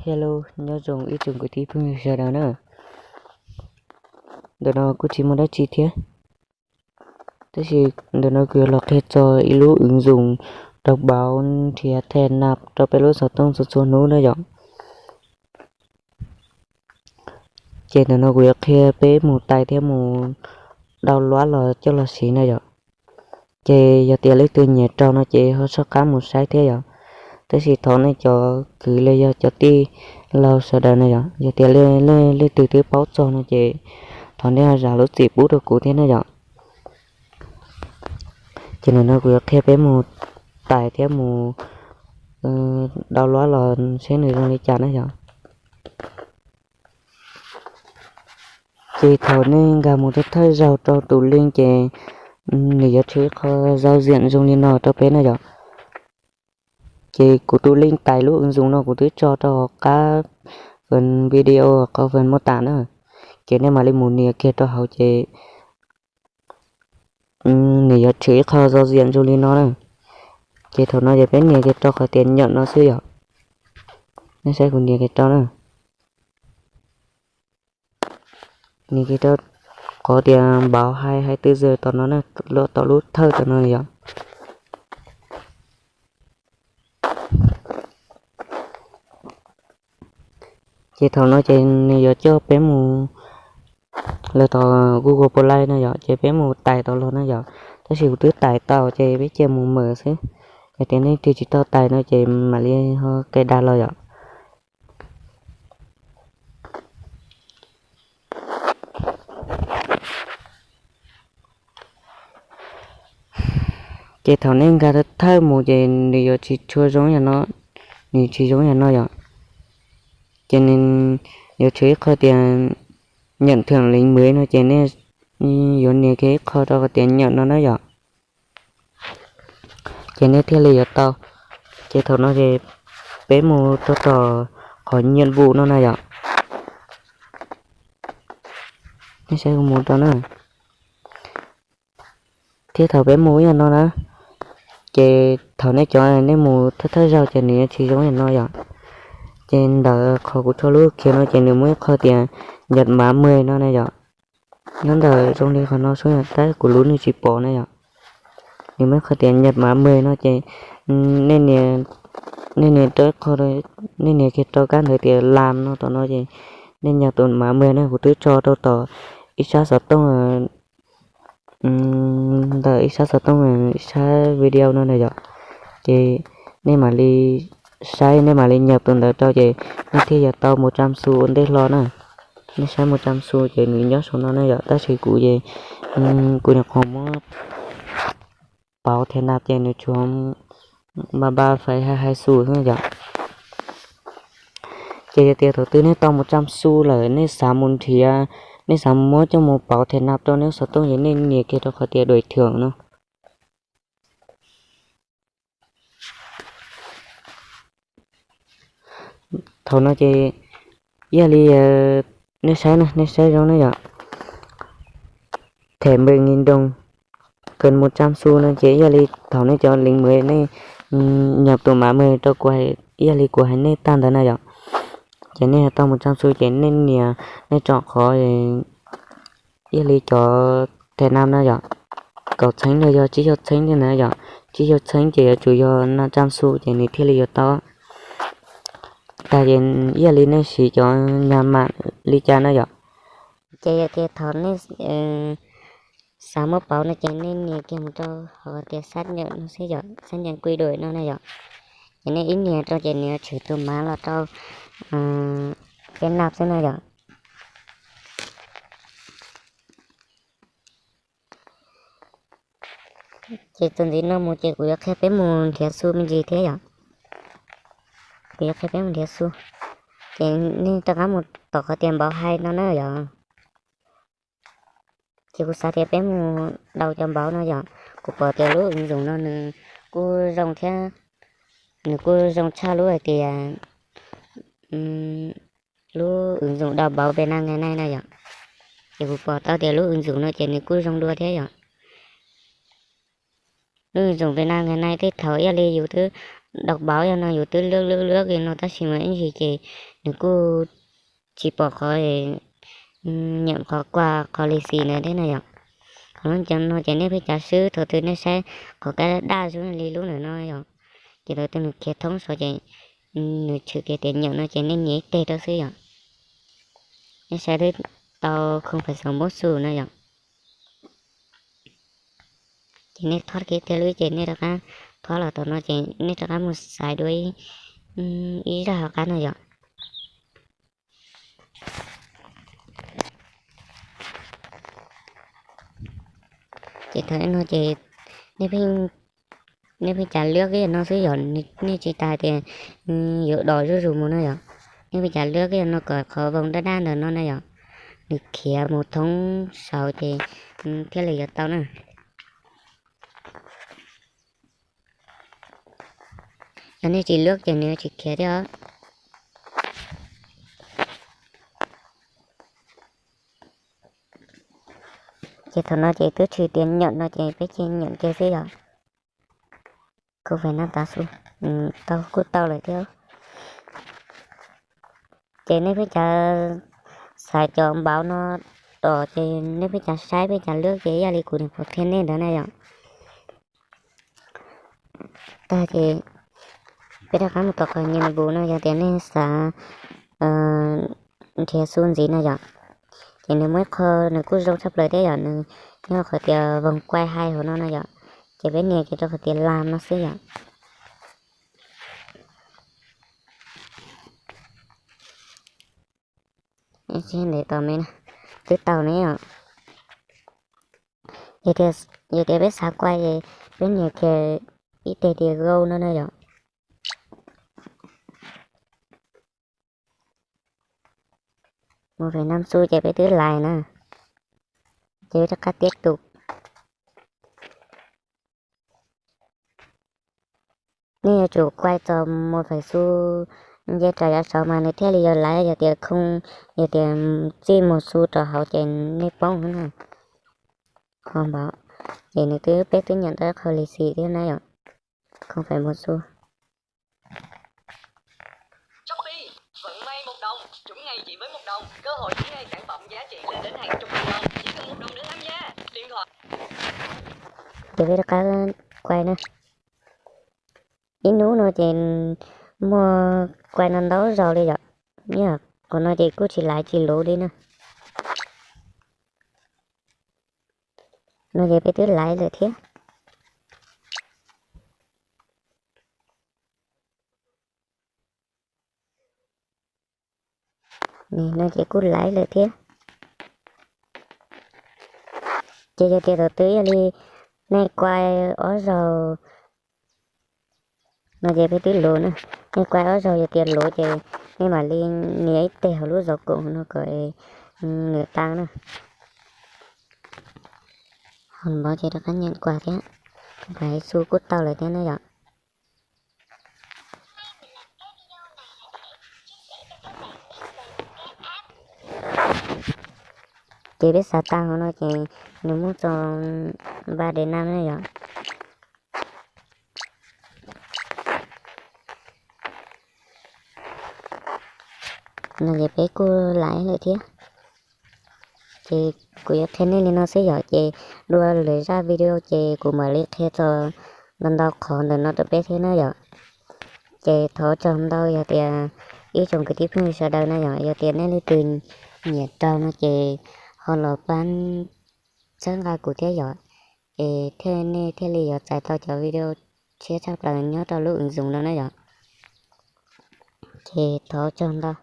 Hello, nyob zoo ib tsoom kwv tij phooj ywg sawv daws na. Ntawm no kuj tsis muaj dab tsi thiab, tab sis ntawm no kuv yuav los qhia txog ib lub ứng dụng đọc báo nrhiav thẻ nạp rau peb lub xov tooj txhua txhua hnub na yom. Ces ntawm no kuv yuav qhia peb mus tais thiab mus download los coj los siv na yom. Ces yog tias leej twg nyiam rau no ces ho soj qab mus saib thiab yom. Tab sis thov nej cov kwv los yog cov tij laug sawv daws na yom, yog tias leej twg twb paub txog no ces thov nej ho zam lub txim pub rau kuv thiab na yom. Ces ntawm no kuv yuav qhia peb mus tais thiab mus download los seb nws zoo li cas na yom. Ces thaum nej nkag mus thawj thawj zaug rau tus link ces nws yuav tshwm ib qho giao diện zoo li no rau peb na yom. Ces kuv tus link tais lub ứng dụng no kuv twb tso rau hauv qab phần video, qhov phần mô tả na. Ces nej mam li mus nias kiag rau hauv ces nws yuav tshwm ib qho giao diện zoo li no na. Ces thaum no ces peb nias kiag rau qhov tias nhận no xwb yom. Nej saib kuv nias kiag rau na. Nias kiag rau qhov tias npauv hais hais twb zws tom no na, tom lub thawj tom no yom. Ces thaum no ces nws yuav coj peb mus lawv tom Google Play no yom, ces peb mus tais tau los na yom. Tab sis kuv twb tais tau ces peb cia mus mawm xwb. Yog tias nej twg tsis tau tais no ces mam li ho cài đặt los yom. Ces thaum nej nkag thawj mus ces nws yuav tsis tshua zoo yam no, nws tsis zoo yam no yom. Ces nws yuav tshwm ib qho tias nhận thưởng lính mới no ces nej yuav nias kiag ib qho rau qhov tias nhận no na yom. Ces nej thiaj li yuav tau. Ces thaum no ces peb mus rau tom qhov nhiệm vụ no na yom. Nej saib kuv mus rau na. Thiab thaum peb mus ib yam no na, ces thaum nej cov nej mus thawj thawj zaug ces nws yuav tsis zoo yam no yom. Ces ntawm qhov kuv tso lub khiav no ces nws muaj ib qho tias nhận mã mời no na yom. Nyob ntawm zoo li qhov no xwb yom, tab kuv lub nws tsis pom na yom. Nws muaj ib qho tias nhận mã mời no ces nej nias rau ib qho, nej nias kiag rau kab ntawd tias làm no tom no ces nej nhập tus mã mời na, kuv twb tso rau tom ib sab xov tooj, ntawm ib sab xov tooj, ib sab video no na yom. Ces nej mam li saib, nej mam li nhập tus ntawd rau ces nej thiaj yuav tau một trăm xu ua ntej hlo na. Nej saib một trăm xu ces nws nyob saum no na yom, tab sis kuv ces kuv nyuam qhuav muab pauv thẻ nạp ces nws tsuas ba ba phẩy hai hai xu xwb yom. Ces yog tias thaum twg nej tau một trăm xu lawm nej xav mus nrhiav, nej xav muab coj mus pauv thẻ nạp rau nej xov tooj ces nej nias kiag rau qhov tias đổi thưởng no. Thaum no ces ib yam li nej saib na, nej saib zoo na yom, thẻ mười nghìn đồng, cần một trăm xu no ces ib yam li thaum nej cov lính mới nej nhập tus mã mời rau kuv, ib yam li kuv hais nej tag ntawd na yom. Ces nej tau một trăm xu ces nej nias, nej chọn qhov ib yam li cov thẻ nạp na yom, kaum txheeb los yog tsib caug txheeb thiab na yom. Tsib caug txheeb ces yuav tsum yog năm trăm xu ces nws thiaj li yuav tau. Tag ces ib yam li nej siv cov nhà mạng li cas na yom. Ces yog tias thaum nej xav muab pauv no ces nej nias kiag mus rau hauv tias xác nhận no xwb yom, xác nhận quy đổi no na yom. Ces nej ib nias rau ces nws yuav tshwm tus mã los rau peb nạp xwb na yom. Ces txuas ntxiv no mus ces kuv yuav qhia peb mus nrhiav xu me ntsis thiab yom. Kuv yuav qhia peb mus nrhiav xu. Ces nej rov qab mus tom qhov tias npauv hais no na yom. Ces kuv xav tias peb mus đọc cov npauv no yom. Kuv pom tias lub ứng dụng no nws kuj zoo thiab, nws kuj zoo tshaj lub hais tias lub ứng dụng đọc báo Việt Nam ngày nay no yom. Ces kuv pom tau tias lub ứng dụng no ces nws kuj zoo dua thiab yom. Lub ứng dụng Việt Nam ngày nay tej thaum ib yam li yus twb Daus npaum yog no yus twb luab luab luab li no tab sis mas ib ntsis ces nws kuj tsis pom qhov nyam qhov kua qhov li xis ntawd thiab no yom. Qhov no ces nej pheej cav swb thaum twg nej saib qhov kab daj daj li lub ntawm no yom, ces thaum twg nws khiav thoob saud ces nws tshwm kiag tias nyam no ces nej nias ib teg rau xwb yom. Nej saib twb tau không phẩy sáu mốt xu no yom. Ces nej thob kiag tiag lub ces nej rov qab thob los tom no ces nej rov qab mus xaiv dua ib zaj hauv qab no yom. Ces thaum no ces nej pheej cav luab kiag no xwb yom, nej tsis tas tias yuav dos zuj zus mus no yom. Nej pheej cav luab kiag no kom qhov voo daj daj ntawm no na yom, nws khiav mus thoob saud ces thiaj li yuav tau na. Yog nej tsis luab ces nws yuav tsis khiav thiab os. Ces thaum no ces twb tshwm tias nyam no ces peb cia nyam kiag xwb yom. Kuv fais nab tav su tau kuj tau lawm thiab. Ces nej pheej cav xaiv cov npaum no tom ces nej pheej cav saib pheej cav luab ces ib yam li kuv niam qhuav qhia nej ntawd na yom. Tag ces peb rov qab mus tom qhov nyias nws npus no yog tias nej xav nrhiav xu ntxiv no yom. Ces nws muaj ib qho nws kuj zoo tshaj plaws thiab yom, nws nyob qhov tias voos kuai hais hauv no no yom. Ces peb nias kiag rau qhov tias las no xwb yom. Ntev tos me na, twb tau ne yom. Yog tias peb xav kuai es peb nias kiag ib teg tias go no na yom. Mus pem nam xu ces peb twb lais na, ces peb rov qab tiab tus. Nej yuav tsum kuai txog mus pem xu nce rau yav saud mas nws thiaj li yuav laiv, yog tias khoo, yog tias txij mus xu rau hauv ces nej poob na. Ho npaum ces nws twb, peb twb nyam tau qhov li xis thiab na yom, khoo pem mus xu. Ces peb rov qab kuai na. Ib hnub no ces muaj kuai no ntau zaus li yom. Nyob qhov no ces kuj tsis laiv tsis luv li na. No ces peb twb laiv lawm thiab. No ces kuj laiv lawm thiab. Ces yog tias thaum twg yog li nej kuai ob zaug no ces peb twb luv na. Nej kuai ob zaug yog tias luv ces nej mam li nias ib teg hauv lub zov koom no kom nws tau na. Ho npaum ces rov qab nyam kuai thiab, kuv pais xu kuj tau lawm thiab na yom. Ces peb xav tau hauv no ces nws muaj txog npa de nam na yom. No ces peb kuj laiv lawm thiab. Ces kuv yuav qhia nej li no xwb yom, ces dua lwm zaj video ces kuv mam li qhia txog ntau ntau qhov ntawm no rau peb thiab na yom. Ces thov tsaug ntau yog tias ib tsoom kwv tij phooj ywg sawv daws na yom, yog tias nej leej twg nyiam raug no ces ho los pab txhawb nqa kuv thiab yom, es thiaj nej thiaj li yuav txais tau cov video tshiab tshaj plaws nyob rau lub ứng dụng no na yom. Ces thov tsaug ntau.